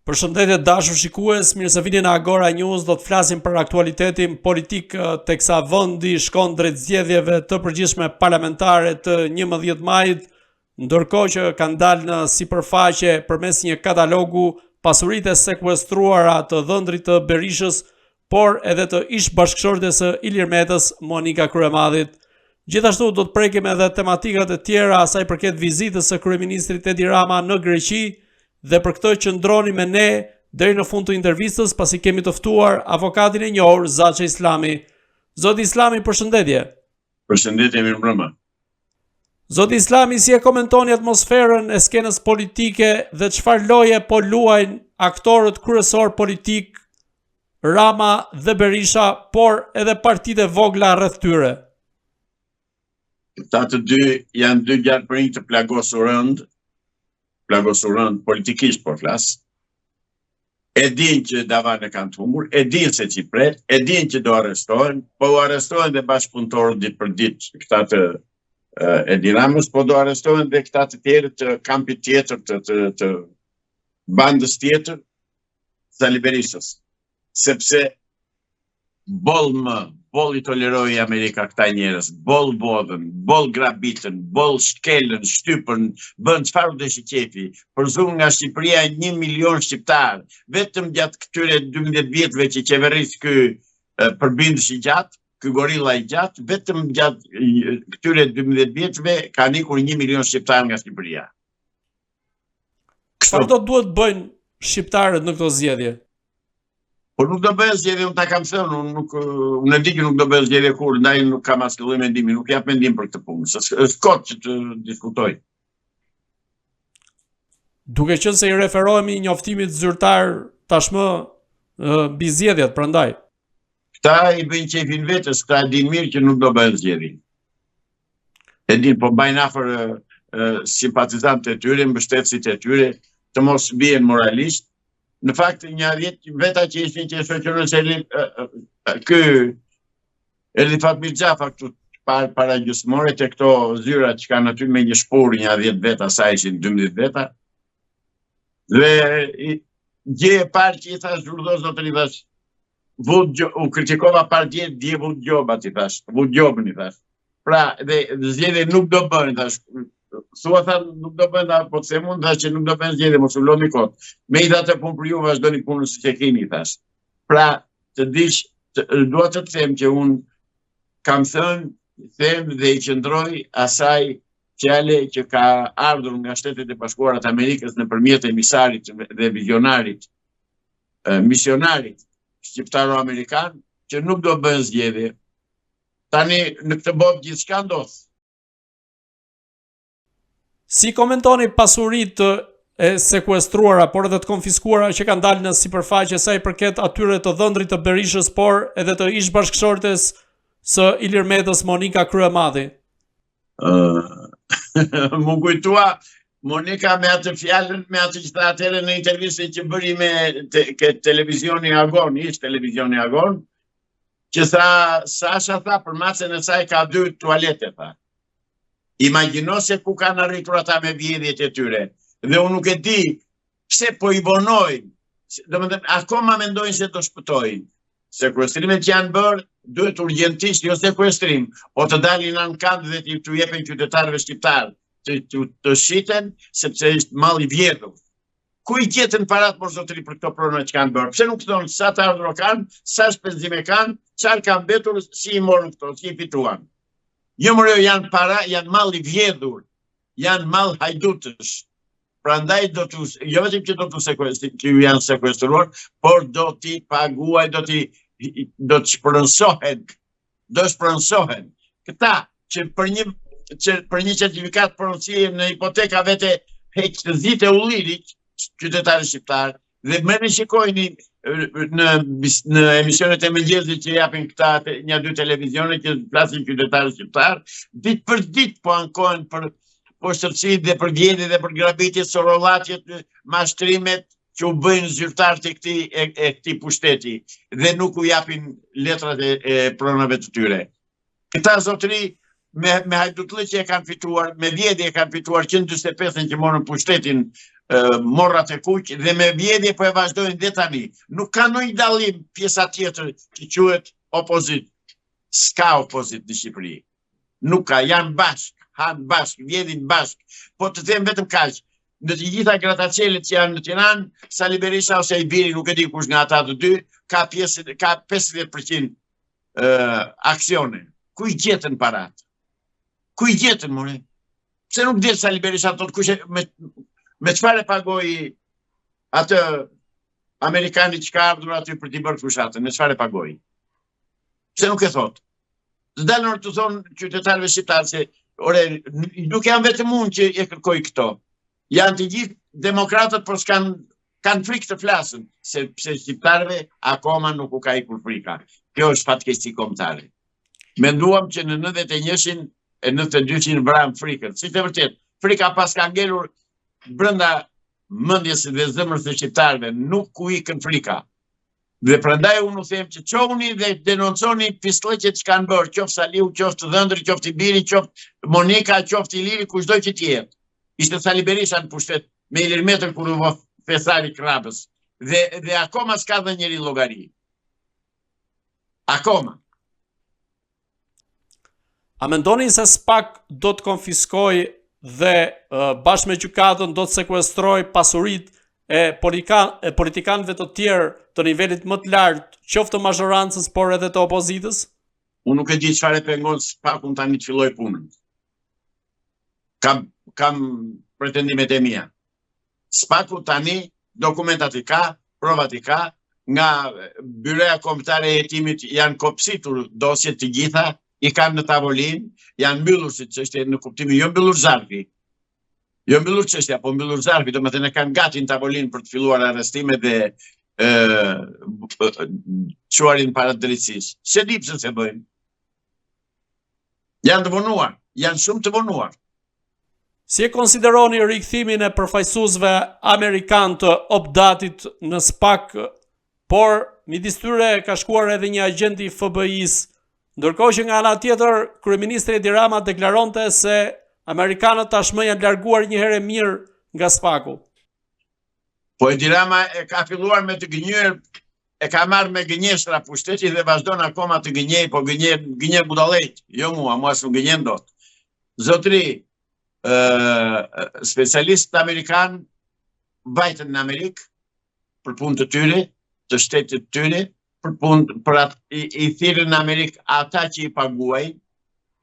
Përshëndetje të dashur shikues, mirë se vini në Agora News. Do të flasim për aktualitetin politik teksa vendi shkon drejt zgjedhjeve të përgjithshme parlamentare të 11 majit, ndërkohë që kanë dalë në sipërfaqe përmes një katalogu pasuritë e sekuestruara të dhëndrit të Berishës, por edhe të ish bashkëshortes së Ilir Metës, Monika Kryemadhit. Gjithashtu do të prekim edhe tematikat e tjera sa i përket vizitës së kryeministrit Edi Rama në Greqi, Dhe për këtë qëndroni me ne deri në fund të intervistës, pasi kemi të ftuar avokatin e njohur Zaçe Islami. Zoti Islami, përshëndetje. Përshëndetje, mirëmbrëma. Zoti Islami, si e komentoni atmosferën e skenës politike dhe çfarë loje po luajnë aktorët kryesorë politikë Rama dhe Berisha, por edhe partitë e vogla rreth tyre? Këta të dy janë dy gjarpërinj të plagosur rëndë, plagosur rëndë politikisht po flas, e dinë që davanë e kanë të humbur, e dinë se ç'i pret, e dinë që do arrestohen, po u arrestohen dhe bashkëpunëtorët ditë për ditë këta të Edi Ramës, po do arrestohen dhe këta të tjerë të kampit tjetër të, të, të bandës tjetër, Sali Berishës, sepse Boll më, boll i toleroi Amerika këta njerëz, boll vodhën, boll grabitën, boll shkelën, shtypën, bënë çfarë u deshi qejfi, përzunë nga Shqipëria një milion shqiptarë, vetëm gjatë këtyre 12 vjetëve që qeveris ky përbindësh i gjatë, ky gorilla i gjatë, vetëm gjatë këtyre 12 vjetëve kanë ikur një milion shqiptarë nga Shqipëria. Çfarë do duhet të bëjnë shqiptarët në këto zgjedhje? Po nuk do bëhen zgjedhje, unë ta kam thënë, unë nuk unë e di që nuk do bëhen zgjedhje kurrë, ndaj nuk kam asnjë lloj mendimi, nuk jap mendim për këtë punë, se është kot që të diskutoj. Duke qenë se i referohemi njoftimit zyrtar tashmë mbi zgjedhjet, prandaj. Këta i bëjnë qejfin vetes, këta e dinë mirë që nuk do bëhen zgjedhje. E dinë, po mbajnë afër simpatizantët e tyre, mbështetësit e tyre, të mos bien moralisht. Në fakt, nja 10 veta që ishin që e shoqëronin se ky erdhi Fatmir Xhafa këtu par, para gjysmë ore te këto zyra që kanë aty me një shpurë nja 10 veta, sa ishin 12 veta. Dhe gjë e parë që i thashë, urdhëro zotëri thashë, vutë, u kritikova pardje, dje vutë gjobat, i thashë, vutë gjobën, i thashë. Pra, dhe zgjedhje nuk do bëhen, thashë, thua tha nuk do bëhen, tha, po të them unë thashë që nuk do bëhen zgjedhje, mos u lodhni kot. Megjithatë punë për ju, vazhdoni punën siç e keni, thashë. Pra, të dish, të, dua të të them që unë kam thënë, them dhe i qëndroj asaj fjale që ka ardhur nga Shtetet e Bashkuara të Amerikës nëpërmjet emisarit dhe vizionarit misionarit shqiptaro-amerikan që nuk do bëhen zgjedhje. Tani në këtë botë gjithçka ndodh. Si komentoni pasuritë e sekuestruara, por edhe të konfiskuara që kanë dalë në sipërfaqe sa i përket atyre të dhëndrit të Berishës, por edhe të ish bashkëshortes së Ilir Metës Monika Kryemadhi? M'u kujtua Monika me atë fjalën, me atë që tha atëherë në intervistën që bëri me te, ke televizioni Agon, ish televizioni Agon, që tha, Sasha tha, për macen e saj ka dy tualete, tha. Imagjino se ku kanë arritur ata me vjedhjet e tyre. Dhe unë nuk e di pse po i vonojnë. Domethënë, akoma mendojnë se do shpëtojnë. Sekuestrimet që janë bërë, duhet urgjentisht, jo sekuestrim, po të dalin në ankand dhe t'u jepen qytetarëve shqiptarë, të, të, të shiten, sepse është mall i vjedhur. Ku i gjetën parat mor zotëri për këto prona që kanë bërë? Pse nuk thonë sa të ardhura kanë, sa shpenzime kanë, çfarë kanë mbetur, si i morën këto, si i fituan? Jo more jo, janë para, janë mall i vjedhur, janë mall hajdutësh. Prandaj do të jo vetëm që do të sekuestri, që ju janë sekuestruar, por do t'i paguaj, do t'i do të shpronësohen, do shpronësohen. Këta që për një që për një certifikatë pronësie në hipoteka vete heq të zitë e ullirit qytetarët shqiptarë dhe merrni shikojni në në emisionet e mëngjesit që japin këta nja dy televizione që flasin qytetarët shqiptarë, ditë për ditë po ankohen për poshtërsitë dhe për vjedhjet dhe për grabitjet, sorollatjet, mashtrimet që u bëjnë zyrtarët e këtij e, e këtij pushteti dhe nuk u japin letrat e, e pronave të tyre. Këta zotëri me me hajdutllëq që e kanë fituar, me vjedhje e kanë fituar që në 45-ën që morën pushtetin Morrat e kuq dhe me vjedhje po e vazhdojnë dhe tani. Nuk ka ndonjë dallim pjesa tjetër që quhet opozitë. S'ka opozitë në Shqipëri. Nuk ka, janë bashkë, hanë bashkë, vjedhin bashkë. Po të them vetëm kaq, në të gjitha grataçelet që janë në Tiranë, Sali Berisha ose i biri, nuk e di kush nga ata të dy, ka pjesë ka 50% aksione. Ku i gjetën paratë? Ku i gjetën, more? Pse nuk del Sali Berisha thotë kush e me me çfarë e pagoi atë amerikanin që ka ardhur aty për t'i bërë fushatën, me çfarë e pagoi? Pse nuk e thotë? Të dalin t'u thonë qytetarëve shqiptarë se ore nuk jam vetëm unë që e kërkoj këto. Janë të gjithë demokratët, por s'kanë kanë frikë të flasin, sepse shqiptarëve akoma nuk u ka ikur frika. Kjo është fatkeqësi kombëtare. Menduam që në 91-shin e 92-shin vramë frikën. S'është e vërtetë, frika paska ngelur brenda mendjes dhe zemrës së shqiptarëve, nuk u ikën frika. Dhe prandaj unë u them që çohuni dhe denonconi pisllëqet që kanë bërë, qoftë Saliu, qoftë dhëndri, qoftë i biri, qoftë Monika, qoftë Iliri, kushdo që të jetë. Ishte Sali Berisha në pushtet me Ilir Metën kur u bë thesari i Krrabës. Dhe, dhe akoma s'ka dhënë njeri llogari. Akoma. A mendoni se SPAK do të konfiskojë dhe bashkë me gjykatën do të sekuestrojë pasuritë e, polikan, e politikanëve të tjerë të nivelit më të lartë, qoftë të mazhorancës, por edhe të opozitës? Unë nuk e di çfarë e pengon SPAK-un tani të fillojë punën. Kam kam pretendimet e mia. SPAK-u tani dokumentat i ka, provat i ka, nga Byroja Kombëtare e Hetimit janë kopsitur dosjet të gjitha, i kanë në tavolinë, janë mbyllur si çështje në kuptimin jo mbyllur zarfi. Jo mbyllur çështja, po mbyllur zarfi, domethënë e kanë gati në tavolinë për të filluar arrestimet dhe ë çuarjen para drejtësisë. S'e di pse s'e bëjnë. Janë të vonuar, janë shumë të vonuar. Si e konsideroni rikthimin e përfaqësuesve amerikanë të OPDAT-it në SPAK, por midis tyre ka shkuar edhe një agjent i FBI-së, ndërkohë që nga ana tjetër kryeministri Edi Rama deklaronte se amerikanët tashmë janë larguar një herë e mirë nga SPAK-u. Po Edi Rama e ka filluar me të gënjyer, e ka marrë me gënjeshtra pushtetin dhe vazhdon akoma të gënjejë, po gënjen gënjen budallejt, jo mua, mua s'më gënjen dot. Zotri, specialistët amerikanë vajtën në Amerikë për punë të tyre, të shtetit të tyre, për punë për atë i, i thirrën në Amerikë ata që i paguajnë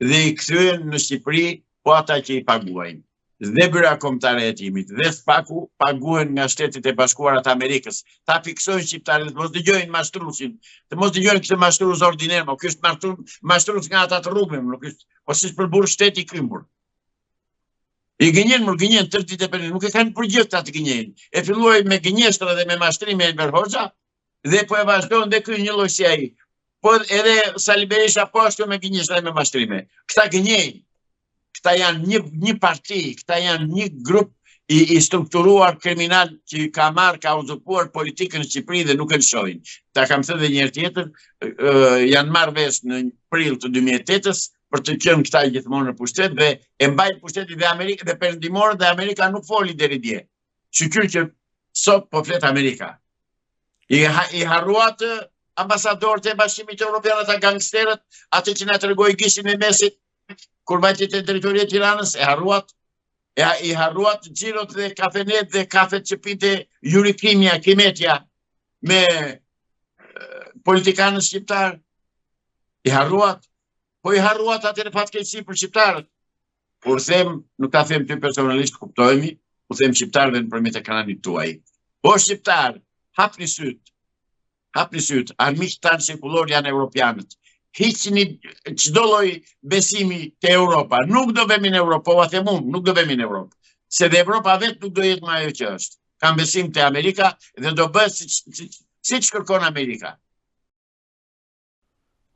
dhe i kthyen në Shqipëri po ata që i paguajnë. Dhe Byroja Kombëtare e Hetimit dhe SPAK-u paguhen nga Shtetet e Bashkuara të Amerikës. Ta fiksojnë shqiptarët, të mos dëgjojnë mashtruesin, të mos dëgjojnë këtë mashtrues ordiner, mo ky është mashtrues, mashtrues nga ata të rrugëve, nuk është, po s'është për burrë shteti ky mor. I gënjen, mor gënjen tërë ditën për nuk e kanë për gjë këta të gënjejnë. E filloi me gënjeshtra dhe me mashtrime Enver Hoxha dhe po e vazhdon dhe ky një lloj si ai. Po edhe Sali Berisha po ashtu me gënjeshtra dhe me mashtrime. Këta gënjejnë. Këta janë një një parti, këta janë një grup i, i strukturuar kriminal që ka marrë, ka uzurpuar politikën në Shqipëri dhe nuk e lëshojnë. Ta kam thënë dhe një herë tjetër, janë marrë vesh në prill të 2008-ës për të qenë këta gjithmonë në pushtet dhe e mbajnë pushtetin dhe Amerika dhe perëndimorët dhe Amerika nuk foli deri dje. Shyqyr që sot po flet Amerika. I, ha, i harruat ambasadorët e Bashkimit Evropian ata gangsterët, atë që na tregoi gishtin e mesit kur vajti te drejtoria e Tiranës, e harruat e i harruat xhirot dhe kafenet dhe kafet që pinte Juri Kimja, Kimetja me politikanët shqiptarë. I harruat, po i harruat atëherë fatkeqësi për shqiptarët. Kur them, nuk ta them ty personalisht, kuptohemi, u them shqiptarëve nëpërmjet ekranit tuaj. Po shqiptarë, hapni sytë, hapni sytë, armiqtë tanë shekullorë janë europianët. Hiqni çdo lloj besimi te Europa. Nuk do vemi në Europë, po ua them unë, nuk do vemi në Europë. Se dhe Europa vetë nuk do jetë më ajo që është. Kam besim te Amerika dhe do bëhet siç siç siç kërkon Amerika.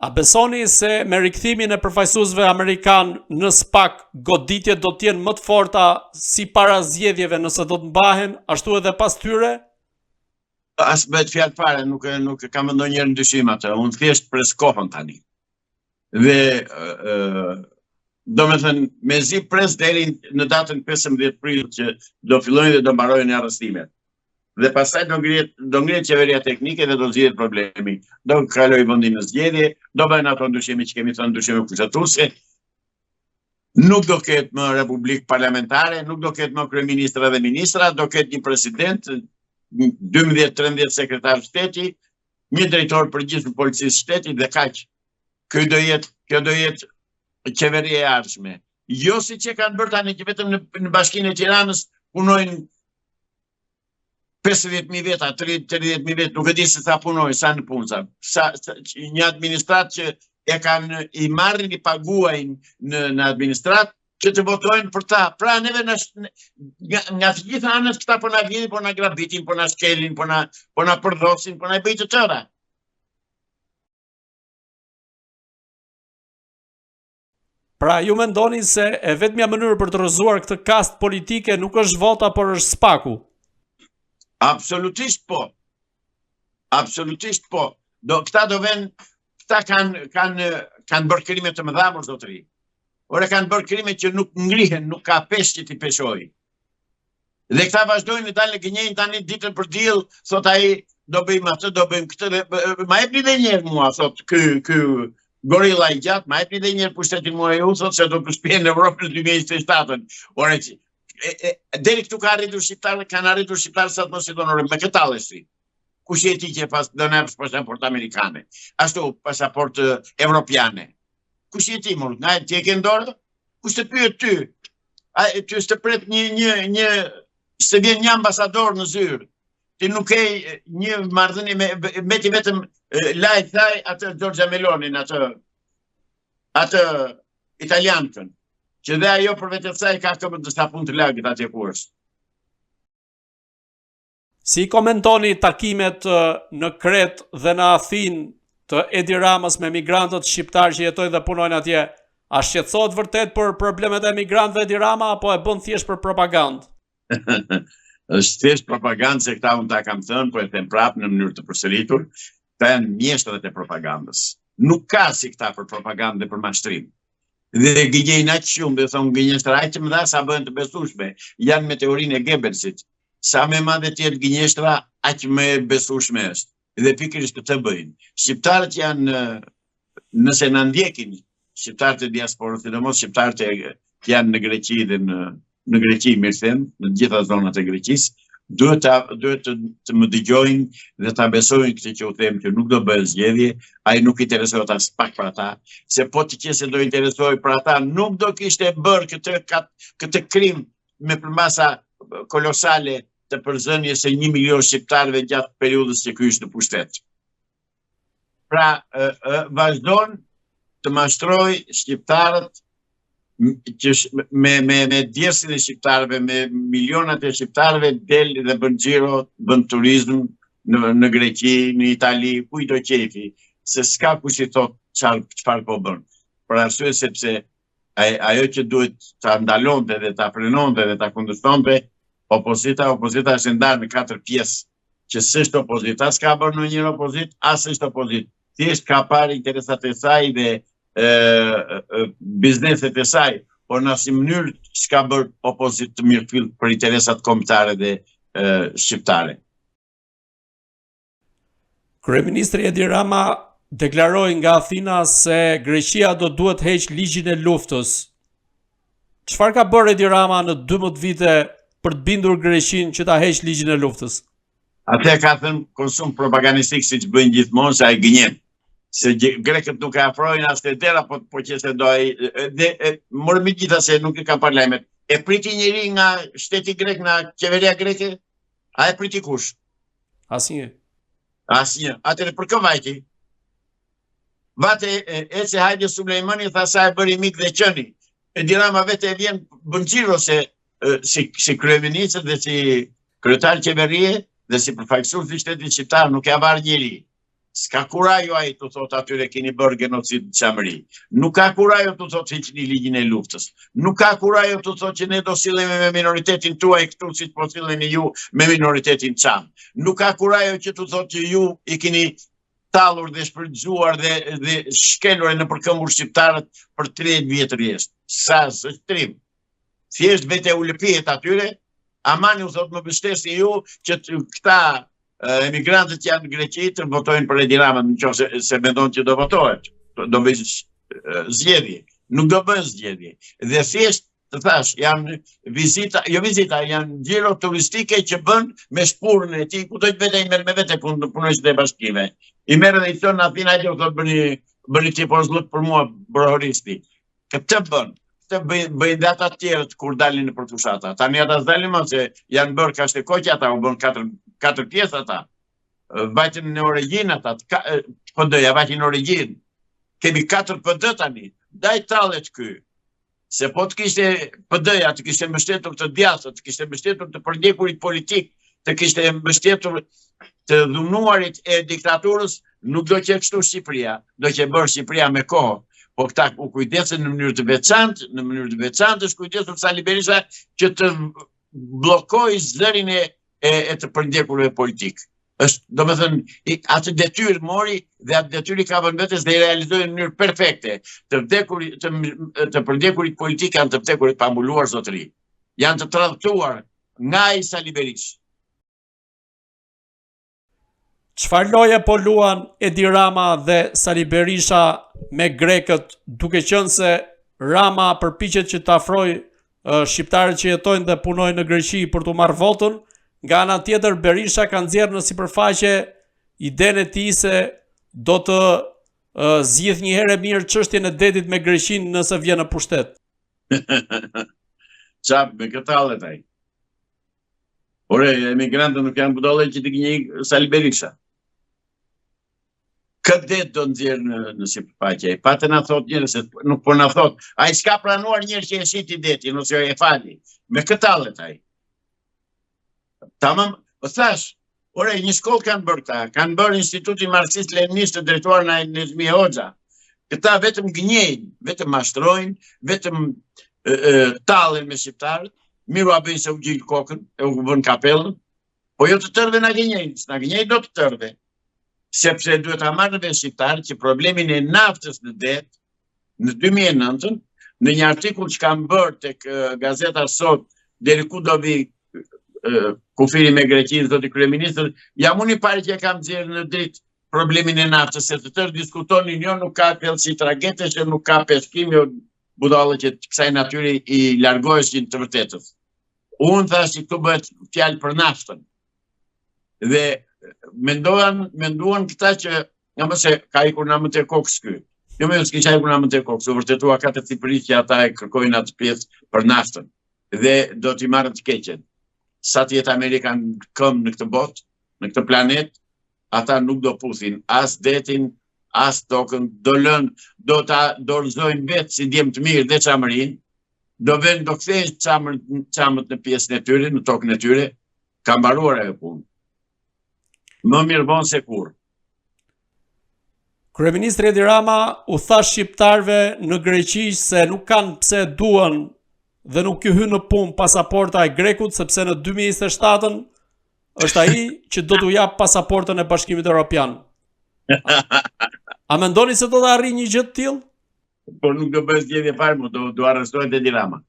A besoni se me rikthimin e përfaqësuesve amerikanë në SPAK goditjet do të jenë më të forta si para zgjedhjeve nëse do të mbahen, ashtu edhe pas tyre? As bëhet fjalë fare, nuk e nuk e kam ndonjëherë në dyshim atë. Unë thjesht pres kohën tani. Dhe ë Domethënë, mezi pres deri në datën 15 prill që do fillojnë dhe do mbarojnë arrestimet. Dhe pastaj do ngrihet do ngrihet qeveria teknike dhe do zgjidhet problemi. Do kalojë vendi në zgjedhje, do bëhen ato ndryshime që kemi thënë ndryshime kushtetuese. Nuk do ketë më republikë parlamentare, nuk do ketë më kryeministra dhe ministra, do ketë një president, 12-13 sekretarë shteti, një drejtor të përgjithshëm të policisë së shtetit dhe kaq. Kjo do jetë, kjo do jetë qeveria e ardhshme. Jo siç e kanë bërë tani që vetëm në, në bashkinë e Tiranës punojnë 50.000 veta, 30.000 veta, nuk e di se sa punojnë, sa në punë, sa, sa, sa, një administratë që e kanë i marrin, i paguajnë në, në administratë, që të votojnë për ta. Pra neve në, nga, nga të gjitha anët këta po na vjedhin, po na grabitin, po na shkelin, po na, po na përdhosin, po na i bëjnë të tëra. Pra ju mendoni se e vetmja mënyrë për të rrëzuar këtë kastë politike nuk është vota, por është SPAK-u? Absolutisht po. Absolutisht po. Do këta do ven, këta kanë kanë kanë bërë krime të mëdha mor zotëri. Ore kanë bërë krime që nuk ngrihen, nuk ka peshë që t'i peshojë. Dhe këta vazhdojnë të dalin gënjejnë tani ditën për diell, thot ai do bëjmë atë, do bëjmë këtë dhe ma jepni dhe një herë mua, thot ky ky gorilla i gjatë, ma jepni dhe një herë pushtetin mua ju, thot se do të shpie në Evropë në 2027-ën. Ore e, e, deri këtu ka arritur shqiptarët, kanë arritur shqiptarët sa të mos i thonë ore me kë tallesh ti. Kush je ti që pas do na japësh pasaportë amerikane, ashtu pasaportë evropiane. Kush je ti mor? Nga ti e ke në dorë? Kush të pyet ty? A ty s'të pret një një një s'të vjen një ambasador në zyrë. Ti nuk ke një marrëdhënie me mbeti vetëm laj thaj atë Giorgia Melonin atë atë italiankën që dhe ajo për vetë saj ka këmbët në sapun të lagët atje ku është. Si i komentoni takimet në Kretë dhe në Athinë të Edi Ramës me migrantët shqiptarë që jetojnë dhe punojnë atje? A shqetësohet vërtet për problemet e emigrantëve Edi Rama apo e bën thjesht për propagandë? Është thjesht propagandë se këta unë ta kam thënë, po e them prapë në mënyrë të përsëritur, këta janë mjeshtrat e propagandës. Nuk ka si këta për propagandë dhe për mashtrim. Dhe gënjejnë aq shumë dhe thonë gënjeshtra aq të mëdha sa bëhen të besueshme. Janë me teorinë e Goebbelsit. Sa më e madhe të jetë gënjeshtra, aq më e besueshme është. Dhe pikërisht këtë bëjnë. Shqiptarët janë nëse na ndjekin shqiptarët e diasporës, sidomos shqiptarët e që janë në Greqi dhe në në Greqi, mirë them, në të gjitha zonat e Greqisë, duhet ta duhet të, të më dëgjojnë dhe ta besojnë këtë që u them që nuk do bëhen zgjedhje, ai nuk interesohet aspak për ata, se po të qe se do interesohej për ata, nuk do kishte bërë këtë këtë krim me përmasa kolosale të përzënies së 1 milion shqiptarëve gjatë periudhës që ky është në pushtet. Pra, vazhdon të mashtrojë shqiptarët që me me me djersën e shqiptarëve, me milionat e shqiptarëve del dhe bën xhiro, bën turizëm në në Greqi, në Itali, ku i do qejfi, se s'ka kush i thotë çfarë çfarë po bën. Për arsye sepse ajo që duhet ta ndalonte dhe ta frenonte dhe ta kundërshtonte opozita, opozita është e ndarë në katër pjesë, që s'është opozitë, as ka bërë ndonjëherë opozitë, as është opozitë. Thjesht ka parë interesat e saj dhe e, e, bizneset e saj, por në asnjë mënyrë s'ka bërë opozitë të mirëfilltë për interesat kombëtare dhe e, shqiptare. Kryeministri Edi Rama deklaroi nga Athina se Greqia do duhet të heqë ligjin e luftës. Çfarë ka bërë Edi Rama në 12 vite për të bindur Greqinë që ta heqë ligjin e luftës? Atë e ka thënë konsum propagandistik siç bëjnë gjithmonë se ai gënjen. Se grekët nuk e afrojnë as te dera, po po qe se do ai dhe e, more me gjitha se nuk e kam parë lajmet. E priti njeri nga shteti grek, nga qeveria greke? A e priti kush? Asnjë. Asnjë. Atëherë për kë vajti? Vate ece hajde Sulejmani tha sa e bëri mik dhe qeni. Edi Rama vete e vjen bën xhiro se si si kryeministër dhe si kryetar qeverie dhe si përfaqësues i shtetit shqiptar nuk ia var njeri. S'ka kurajo ai t'u thotë atyre keni bërë genocid në Çamëri. Nuk ka kurajo t'u thotë hiqni ligjin e luftës. Nuk ka kurajo t'u thotë që ne do sillemi me minoritetin tuaj këtu siç po silleni ju me minoritetin çam. Nuk ka kurajo që t'u thotë që ju i keni tallur dhe shfrytëzuar dhe dhe shkelur e nëpërkëmbur shqiptarët për 30 vjet rresht. Sa s'është trim. Thjesht vete u lëpihet atyre, amani u thotë më mbështesni ju që të, këta emigrantët që janë në Greqi të votojnë për Edi Ramën në qoftë se, se mendon që do votohet, do bëjë zgjedhje. Nuk do bëjnë zgjedhje. Dhe thjesht të thashë, janë vizita, jo vizita, janë xhiro turistike që bën me shpurën e tij, kudo që vete i merr me vete pun, punonjësit e bashkive. I merr dhe i çon në Athinë, hajde u thotë bëni, bëni tifozllëk për mua, brohoristi. Këtë bën, këtë bëjnë, bëjnë dhe ata të tjerët kur dalin nëpër fushata. Tani ata s'dalin më se janë bërë kashtë e koqe ata, u bënë katër, katër pjesë ata. Vajtën në origjinë ata, PD-ja vajti në origjinë. Kemi katër PD tani, ndaj tallet ky. Se po të kishte PD-ja, të kishte mbështetur të djathtët, të kishte mbështetur të përndjekurit politikë, të kishte mbështetur të dhunuarit e diktaturës, nuk do qe kështu Shqipëria, do qe bërë Shqipëria me kohë. Po këta u kujdesën në mënyrë të veçantë, në mënyrë të veçantë është kujdesur Sali Berisha që të bllokojë zërin e e, e të përndjekurve politikë. Është, domethënë, atë detyrë mori dhe atë detyrë i ka vënë vetes dhe i realizoi në mënyrë perfekte. Të vdekur, të, të përndjekurit politikë janë të vdekurit e pambuluar zotëri. Janë të tradhtuar nga ai Sali Berisha. Çfarë loje po luan Edi Rama dhe Sali Berisha me grekët, duke qenë se Rama përpiqet që të afrojë shqiptarët që jetojnë dhe punojnë në Greqi për t'u marrë votën, nga ana tjetër Berisha ka nxjerrë në sipërfaqe idenë e tij se do të zgjidhë një herë e mirë çështjen e detit me Greqinë nëse vjen në pushtet. Ça, me kë tallet ai. Ore, emigrantët nuk janë budallenj që t'i gënjejë Sali Berisha. Këtë det do nxjerrë në, në sipërfaqe. Pa të na thotë njëherë, se nuk po na thotë. Ai s'ka pranuar njëherë që e shiti detin, ose e fali. Me kë tallet ai. Tamam, po thashë, ore, një shkollë kanë bërë këta, kanë bërë Institutin Marksist Leninist të drejtuar nga Nexhmi Hoxha. Këta vetëm gënjejnë, vetëm mashtrojnë, vetëm e, e, tallen me shqiptarët, mirë ua bëjnë se u ngjijnë kokën, e u bënë kapelën, po jo të tërëve na gënjejnë, s'na gënjejnë dot të tërëve, sepse duhet ta marrin vesh shqiptarët që problemin e naftës në det, në 2009-ën, në një artikull që kam bërë tek gazeta sot, deri ku do vijë kufiri me Greqinë, zoti kryeministër, jam unë i pari që e kam nxjerrë në dritë problemin e naftës, se të tërë diskutonin, jo nuk ka thellësi tragetesh, jo nuk ka peshkim, jo budallëqe të kësaj natyre i largoheshin të vërtetës. Unë thashë që këtu bëhet fjalë për naftën. Dhe menduan, menduan këta që nga më se ka ikur në më të kokës ky. Jo më s'ka ikur në më të kokës, u vërtetua katërcipërisht që ata e kërkojnë atë pjesë për naftën dhe do t'i marrë të keqen. Sa të jetë Amerika në këmbë në këtë botë, në këtë planet, ata nuk do puthin as detin, as tokën, do lënë, do ta dorëzojnë vetë si djem të mirë dhe Çamërinë, do venë, do kthehen çamët, çamët në pjesën e tyre, në tokën e tyre, ka mbaruar ajo punë. Më mirë vonë se kurrë. Kryeministri Edi Rama u tha shqiptarëve në Greqi se nuk kanë pse duan dhe nuk ju hyn në punë pasaporta e grekut sepse në 2027-ën është ai që do t'u japë pasaportën e Bashkimit Evropian. A mendoni se do të arrijë një gjë të tillë? Por nuk do bëjë zgjedhje fare, mo, do do arrestohet Edi Rama.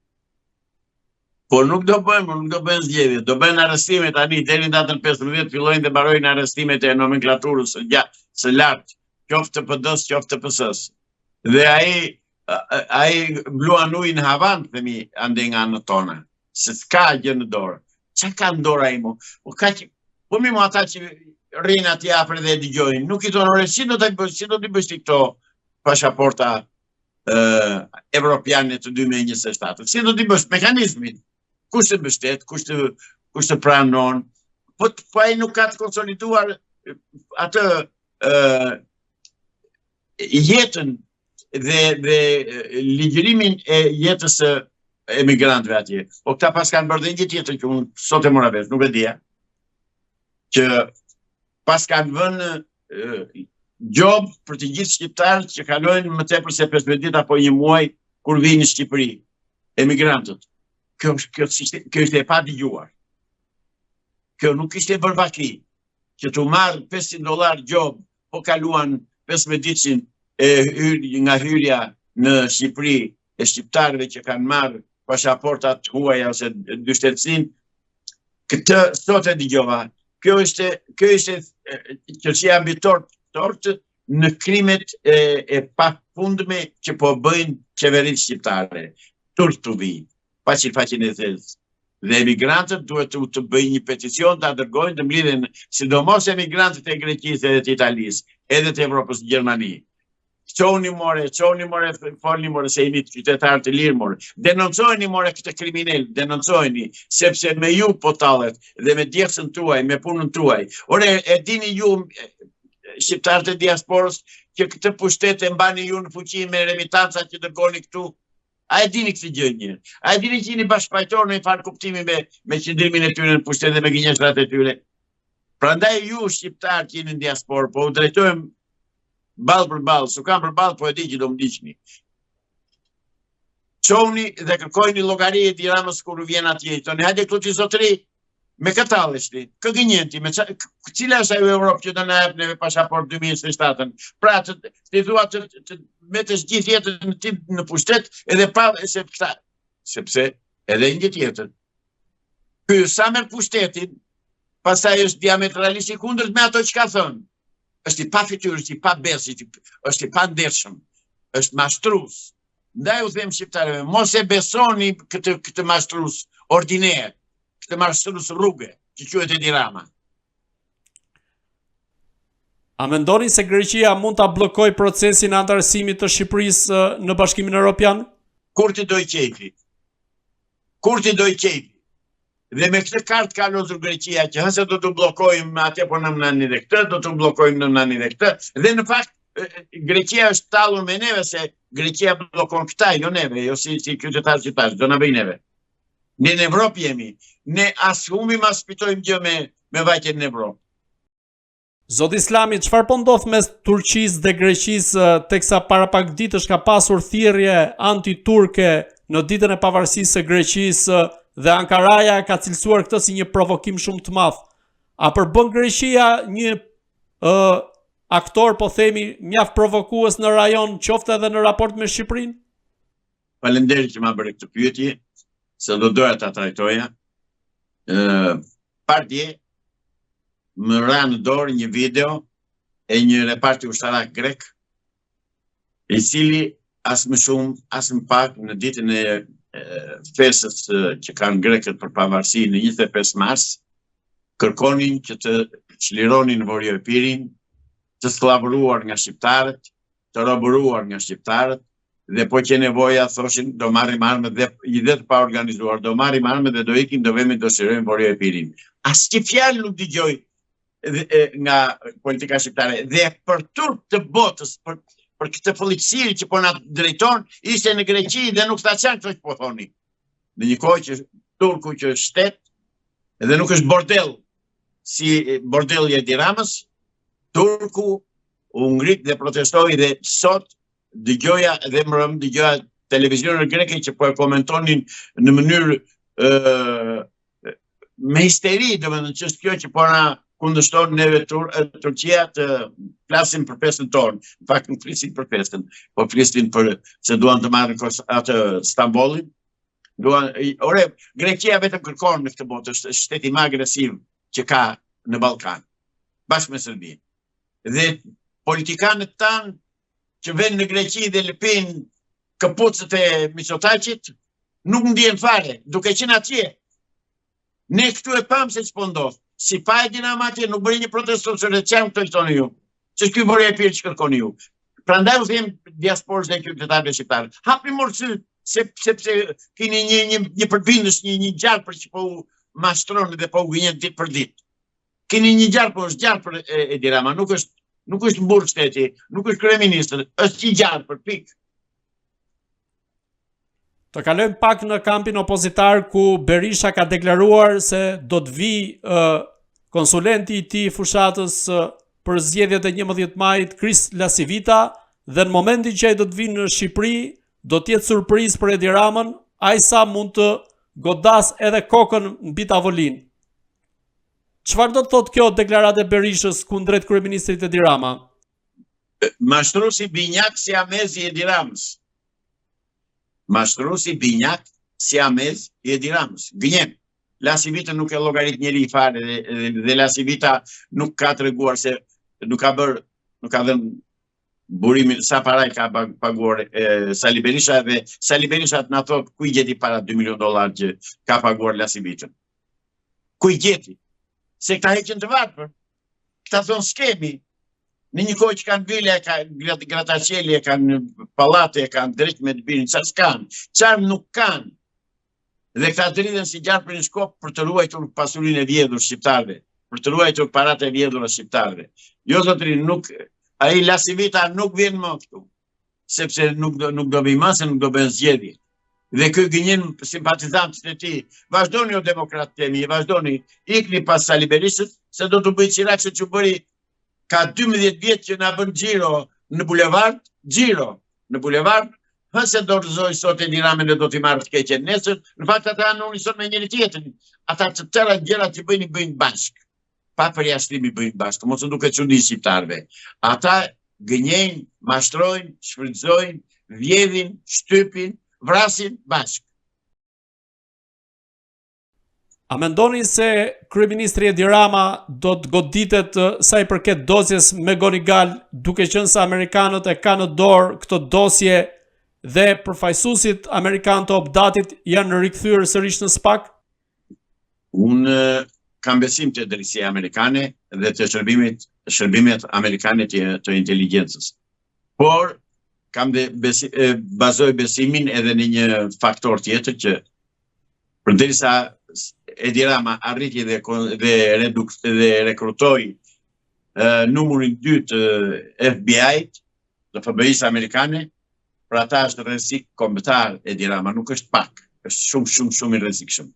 Por nuk do bëjmë, nuk do bëjnë zgjedhje, do bëjnë arrestime tani deri në datën 15 fillojnë dhe mbarojnë arrestimet e nomenklaturës së gjatë, së lartë, qoftë të PD-s, qoftë të PS-s. Dhe ai ai bluan ujë në havan, themi, andej nga anët tona, se s'ka gjë në dorë. Ça ka në dorë ai mo? Po ka që, po mi mo ata që rrinë atje afër dhe e dëgjojnë, nuk i thonë, ore, si do të bësh, si do t'i bësh ti këto pashaporta evropiane të 2027. Si do t'i bësh mekanizmin? Kush të mbështet, kush të kush të pranon? Po po ai nuk ka të konsoliduar atë ë jetën dhe dhe ligjërimin e jetës së emigrantëve atje. Po këta paskan bërë dhe një tjetër që unë sot e mora vesh, nuk e dija. Që paskan vënë gjobë për të gjithë shqiptarët që kalojnë më tepër se 15 ditë apo një muaj kur vijnë në Shqipëri, emigrantët. Kjo kjo ishte kjo ishte e padëgjuar. Kjo nuk ishte bërë vaki që t'u marrë 500 dollar gjobë po kaluan 15 ditëshin e hyr, nga hyrja në Shqipëri. e shqiptarëve që kanë marrë pasaportat huaja ose dyshtetësinë, këtë sot e dëgjova. Kjo ishte kjo ishte qershia mbi tortë, tortë në krimet e, e pafundme që po bëjnë qeveritë shqiptare. Turp t'u vijë, paçin faqen e zezë. Dhe emigrantët duhet të, të bëjnë një peticion, ta dërgojnë të mblidhen, sidomos emigrantët e Greqisë edhe të Italisë, edhe të Evropës në Gjermani. Çohuni more, çohuni more, folni more se jeni qytetarë të lirë more. Denoncojeni more këtë kriminel, denoncojeni, sepse me ju po tallet dhe me djersën tuaj, me punën tuaj. Ore, e dini ju shqiptarët e diasporës që këtë pushtet e mbani ju në fuqi me remitancat që dërgoni këtu? A e dini këtë gjë një? A e dini që jeni bashkëfajtorë në një farë kuptimi me, me qëndrimin e tyre në pushtet dhe me gënjeshtrat e tyre? Prandaj ju shqiptarë që jeni në diasporë, po u drejtohem ballë për ballë, s'u kam përballë, po e di që do më ndiqni. Çohuni dhe kërkojini llogari Edi Ramës kur u vjen atje, i thoni, hajde këtu ti zotëri, me kë tallesh ti, kë gënjen ti, me qa, cila është ajo Evropë që do na jep neve pasaportë 2027-ën? Pra, të, ti thua të, të mbetesh gjithë jetën ti në pushtet edhe pa, se këta, sepse edhe një tjetër. Ky sa merr pushtetin, pastaj është diametralisht i kundërt me ato që ka thënë. Është i pafytyrë, është i pabesë, është i pandershëm, është mashtrus. Ndaj u them shqiptarëve, mos e besoni këtë këtë mashtrus ordiner, këtë mashtrus rruge, që quhet Edi Rama. A mendoni se Greqia mund ta bllokojë procesin e anëtarësimit të Shqipërisë në Bashkimin Evropian? Kur t'i dojë qejfi. Kur t'i dojë qejfi. Dhe me këtë kartë ka lozur Greqia që hënse do të bllokojmë atje po në mënani dhe këtë, do të bllokojmë në mënani dhe këtë. Dhe në fakt, Greqia është tallur me neve se Greqia bllokon këta, jo neve, jo si, si qytetarë shqiptarë, do na bëjë neve. Ne në Evropë jemi, ne as humbim as fitojmë gjë me, me vajtjen në Evropë. Zoti Islami, çfarë po ndodh mes Turqisë dhe Greqisë teksa para pak ditësh ka pasur thirrje anti-turke në ditën e pavarësisë së Greqisë dhe Ankaraja e ka cilësuar këtë si një provokim shumë të madh. A përbën Greqia një ë uh, aktor po themi mjaft provokues në rajon, qoftë edhe në raport me Shqipërinë? Faleminderit që ma bëre këtë pyetje, se do doja ta trajtoja. Ë pardje më ra në dorë një video e një reparti ushtarak grek, i cili as më shumë, as më pak në ditën e festës që kanë grekët për pavarësi në 25 mars, kërkonin që të çlironin Vorio Epirin, të skllavëruar nga shqiptarët, të robëruar nga shqiptarët, dhe po qe nevoja thoshin do marrim armët dhe i dhe të paorganizuar, do marrim armët dhe do ikim, do vemi do çlirojmë Vorio Epirin. Asnjë fjalë nuk dëgjoj dhe, e, nga politika shqiptare dhe për turp të botës, për, për këtë fëlliqësirë që po na drejton, ishte në Greqi dhe nuk tha ça këto që po thoni. Në një kohë që Turku që është shtet dhe nuk është bordel si bordelli i Edi Ramës, Turku u ngrit dhe protestoi dhe sot dëgjoja dhe mbrëm dëgjoja televizionet greke që po e komentonin në mënyrë ë me histeri, domethënë që është kjo që po na kundërshton neve Tur Turqia të flasim për festën tonë. Në fakt nuk flisin për festën, po flisin për se duan të marrin atë Stambollin. Duan, ore, Greqia vetëm kërkon në këtë botë, është shteti më agresiv që ka në Ballkan, bashkë me Serbinë. Dhe politikanët tanë që venë në Greqi dhe lëpin këpucët e Mitsotakit, nuk ndihen fare, duke qenë atje. Ne këtu e pamë se ç'po ndodh. Si pa Edi Rama atje, nuk bëri një protestë se ç'janë këto që thoni ju. Ç'është ky Vorio Epir që kërkoni ju. Prandaj u them diasporës dhe qytetarëve shqiptarë. Hapni more sytë, se, sepse keni një, një, një përbindësh, një, një gjarpër që po u mashtron dhe po u gënjen ditë për ditë. Keni një gjarpër, është gjarpër Edi Rama, nuk është nuk është burrë shteti, nuk është kryeministër, është një gjarpër, pikë. Të kalojmë pak në kampin opozitar ku Berisha ka deklaruar se do të vijë uh, konsulenti i tij i fushatës uh, për zgjedhjet e 11 majit, Chris LaCivita, dhe në momentin që ai do të vijë në Shqipëri, do të jetë surprizë për Edi Ramën, aq sa mund të godasë edhe kokën mbi tavolinë. Çfarë do të thotë kjo deklaratë e Berishës kundrejt kryeministrit Edi Rama? Mashtruesi binjak siamez i Edi Ramës. Mashtruesi binjak siamez i Edi Ramës. Gënjen. LaCivitën nuk e llogarit njeri fare dhe, dhe, dhe LaCivita nuk ka treguar se nuk ka bërë, nuk ka dhënë burimin sa para i ka paguar e, Sali Berisha dhe Sali Berisha të na thotë ku i gjeti para 2 milion dollar që ka paguar LaCivitën. Ku i gjeti? Se këta heqin të varfër. Këta thonë s'kemi. Në një kohë që kanë vila, kanë grataçeli, kanë pallate, kanë dreq me të birin, çfarë s'kanë? Çfarë nuk kanë? Dhe këta dridhen si gjarpri në shkop për të ruajtur pasurinë e vjedhur shqiptarëve, për të ruajtur paratë e vjedhura shqiptarëve. Jo zotëri, nuk ai LaCivita nuk vjen më këtu, sepse nuk do nuk do vijë më se nuk do bëhen zgjedhje. Dhe ky gënjen simpatizantët e tij. Vazhdoni o demokratët e mi, vazhdoni, ikni pas Sali Berishës, se do t'u bëjë çirak se ç'u bëri ka 12 vjet që na bën xhiro në bulevard, xhiro në bulevard, hë se do rrëzojë sot Edi Ramën dhe do t'i marrë të keqen nesër, në fakt ata janë unison me njëri tjetrin. Ata të tëra gjërat që bëjnë i bëjnë bashkë. Pa përjashtim i bëjnë bashkë, mos u duket çudi shqiptarëve. Ata gënjejnë, mashtrojnë, shfrytëzojnë, vjedhin, shtypin, vrasin bashkë. A mendoni se kryeministri Edi Rama do të goditet sa i përket dosjes McGonigal, duke qenë se amerikanët e kanë në dorë këtë dosje dhe përfaqësuesit amerikanë të OPDAT-it janë rikthyer sërish në SPAK? Unë kam besim te drejtësia amerikane dhe te shërbimit, shërbimet amerikane të, të inteligjencës. Por kam dhe besi, bazoj besimin edhe në një faktor tjetër që Përderisa Edi Rama arriti dhe dhe reduk dhe rekrutoi numrin 2 të FBI-t, të FBI-së amerikane, për ata është rrezik kombëtar Edi Rama, nuk është pak, është shumë shumë shumë i rrezikshëm.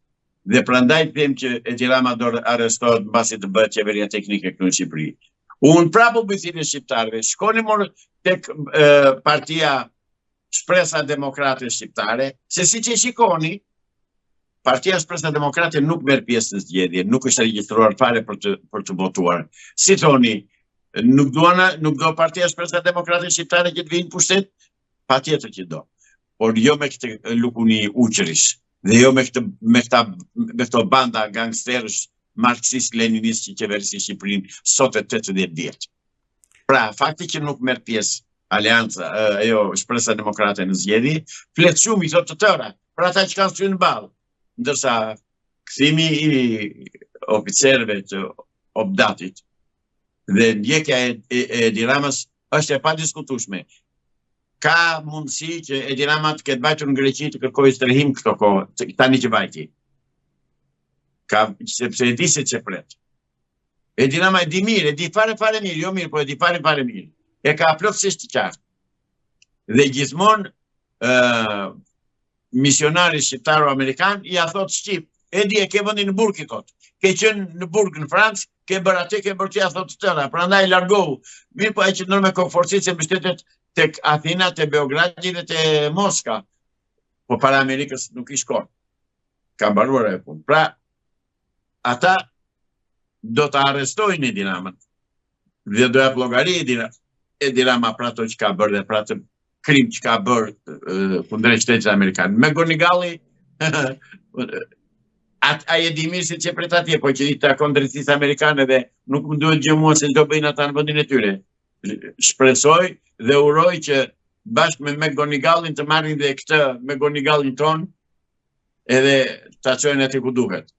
Dhe prandaj them që Edi Rama do arrestohet mbasi të bëhet qeveria teknike këtu në Shqipëri. Unë prapë u bëj thirrje shqiptarëve, shkoni mor tek e, partia Shpresa Demokrate Shqiptare, se siç e shikoni, Partia Shpresa Demokrate nuk merr pjesë në zgjedhje, nuk është regjistruar fare për të për të votuar. Si thoni, nuk duan nuk do Partia Shpresa Demokrate Shqiptare që të vijë në pushtet? Patjetër që do. Por jo me këtë lukuni ujqërish dhe jo me këtë me këta me këto banda gangsterësh marksist leninist që qeverisin Shqipërinë sot e 80 vjet. Pra, fakti që nuk merr pjesë Aleanca, ajo Shpresa Demokrate në zgjedhje, flet shumë i thotë të tëra për ata që kanë sy në ballë. Ndërsa kthimi i oficerëve të OPDAT-it dhe ndjekja e, e, e Edi Ramës është e padiskutueshme. Ka mundësi që Edi Rama të ketë vajtur në Greqi të kërkojë strehim këto kohë, tani që vajti. Ka sepse e di se ç'e pret. Edi Rama e di mirë, e di fare fare mirë, jo mirë, po e di fare fare mirë. E ka plotësisht të qartë. Dhe gjithmonë ë misionari shqiptaro-amerikan ia thotë shqip, Edi e ke vendin në burg i thotë. Ke qenë në burg në Francë, ke bërë atë, ke bërë ia thotë të tëra, prandaj largohu. Mirëpo ai qëndron me kokëfortësi se mbështetet tek Athina, te Beogradi dhe te Moska. Po para Amerikës nuk i shkon. Ka mbaruar ajo punë. Pra, ata do të arrestojnë Edi Ramën dhe do japë llogari Edi, Edi Rama për ato që ka bërë dhe për atë krim që ka bërë kundrejt shtetit amerikan. McGonigali, at, ai e di mirë se ç'e pret atje, po që i takon drejtësisë amerikane dhe nuk më duhet gjë mua se ç'do bëjnë ata në vendin e tyre. Shpresoj dhe uroj që bashkë me McGonigalin të marrin dhe këtë McGonigalin tonë edhe ta çojnë aty ku duhet.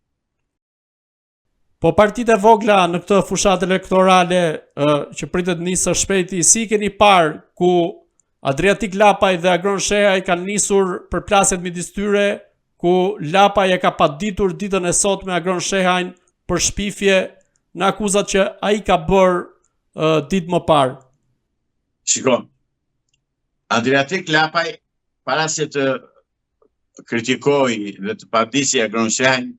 Po partitë e vogla në këtë fushatë elektorale që pritet të nisë së shpejti, si i keni parë ku Adriatik Lapaj dhe Agron Shehaj kanë nisur përplasjet midis tyre, ku Lapaj e ka paditur ditën e sotme Agron Shehajn për shpifje në akuzat që ai ka bërë ditë më parë. Shiko, Adriatik Lapaj para se të kritikojë dhe të padisi Agron Shehajn,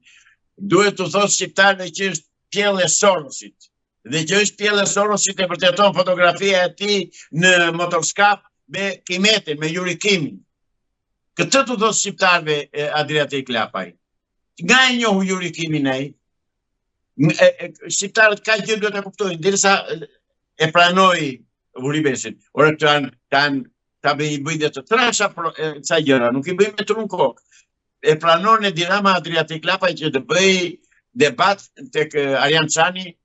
duhet t'u thotë shqiptarëve që është pjellë e Sorosit. Dhe që është pjellë e Sorosit e vërteton fotografia e tij në motoskaf me Kimetin, me Juri Kimin. Këtë t'u thotë shqiptarëve Adriatik Lapaj. Nga e njohu Juri Kimin ai? Shqiptarët kaq gjë duhet ta kuptojnë, derisa e pranoi Vuri Veshin. Ore këto janë, kanë. Ta bëj i bëj dhe të trasha pro, e, ca gjëra, nuk i bëj me tru në kokë. E pranon Edi Rama Adriatik Lapaj që të bëj debat tek Arjan Çani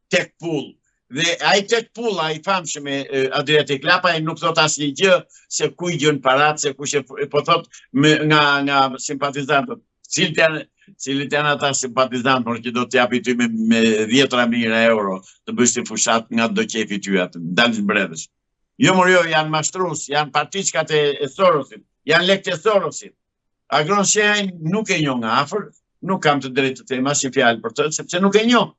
tek pull. Dhe ai tek pulla i famshëm e Adriatik Lapaj nuk thot asnjë gjë se ku i gjen parat, se kush e po thot me, nga nga simpatizantët. Cilët janë cilët janë ata simpatizantë, por që do të japi ty me, me dhjetra mijëra euro të bësh ti fushat nga do qefi ty atë, dalësh bredhësh. Jo mor jo, janë mashtrus, janë partiçkat e, e Sorosit, janë lekët e Sorosit. Agron Shehajn nuk e njoh nga afër, nuk kam të drejtë të them asnjë fjalë për të, sepse nuk e njoh.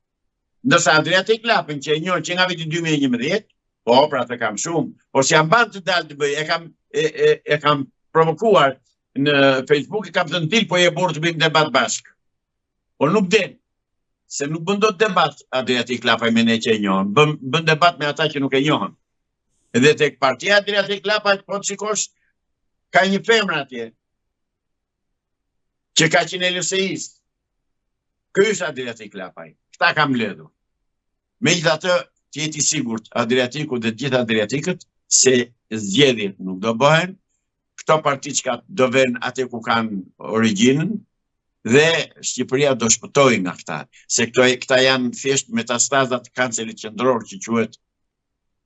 Ndërsa Adriatik Lapën që e njoh që nga viti 2011, po pra të kam shumë, por s'ia mban të dalë të bëj, e kam e, e, e kam provokuar në Facebook, i kam thënë dil po je burrë të bëjmë debat bashkë. Por nuk del, se nuk bën dot debat Adriatik Lapaj me ne që e njohën, bën, bën debat me ata që nuk e njohën. Edhe tek partia Adriatik Lapaj, po të shikosh, ka një femër atje, që ka qenë e LSI-së. Ky është Adriatik Lapaj. Këta ka mbledhur. Megjithatë, të jetë i sigurt Adriatiku dhe të gjithë Adriatikët se zgjedhjet nuk do bëhen, këto partiçka do venë aty ku kanë origjinën dhe Shqipëria do shpëtojë nga këta, se këto këta janë thjesht metastaza të kancerit qendror që quhet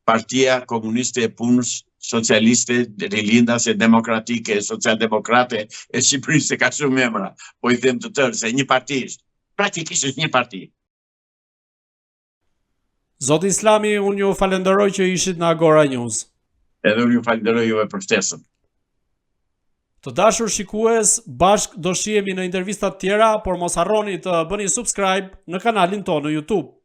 Partia Komuniste e Punës Socialiste, Rilindase, Demokratike, Socialdemokrate e Shqipërisë, se ka shumë emra, po i them të tërë, se një parti është. Praktikisht është një parti. Zoti Islami, unë ju falenderoj që ishit në Agora News. Edhe unë ju falenderoj juve për ftesën. Të dashur shikues, bashkë do shihemi në intervista të tjera, por mos harroni të bëni subscribe në kanalin tonë në YouTube.